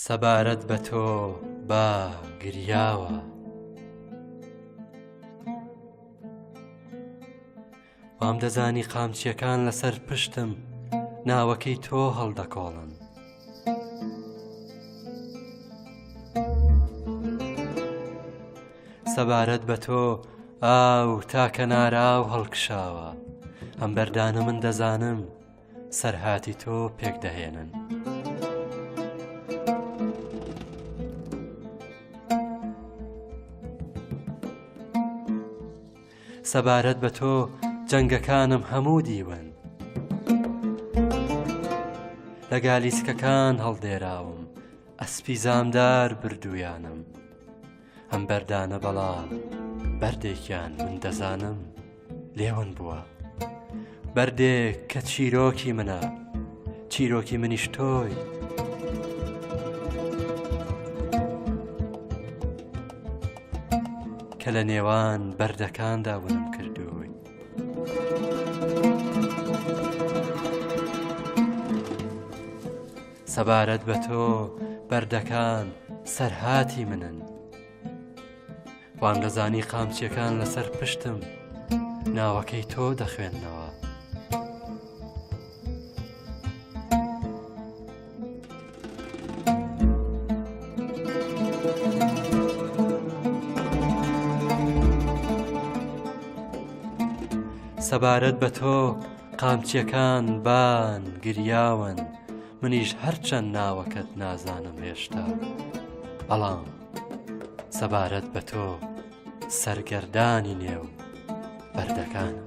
سەبارەت بە تۆ با گریاوە. وام دەزانی قامچیەکان لەسەر پشتم ناوەکەی تۆ هەڵدەکۆڵن. سەبارەت بە تۆ ئاو تا کەناراو هەڵکشاوە ئەم بەردانە من دەزانم سەرهاتی تۆ پێک دەهێنن. سەبارەت بە تۆ جەنگەکانم هەموو دیون. لە گالیسکەکان هەڵدێراوم ئەسپی زامدار بردوویانم. ئەم بەردانە بەڵام بەردێکیان من دەزانم لێون بووە. بەردێک کە چیرۆکی منە چیرۆکی منیش تۆی. کە لە نێوان بەردەکاندا ونم کردووی. سەبارەت بە تۆ بەردەکان سەرهاتی منن. وام دەزانی قامچیەکان لەسەر پشتم ناوەکەی تۆ دەخوێندنەوە. سەبارەت بە تۆ قامچیەکان بان گریاون منیش هەرچەند ناوەکەت نازانم هێشتا بەڵام سەبارەت بە تۆ سەرگەردانی نێو بەردەکانم.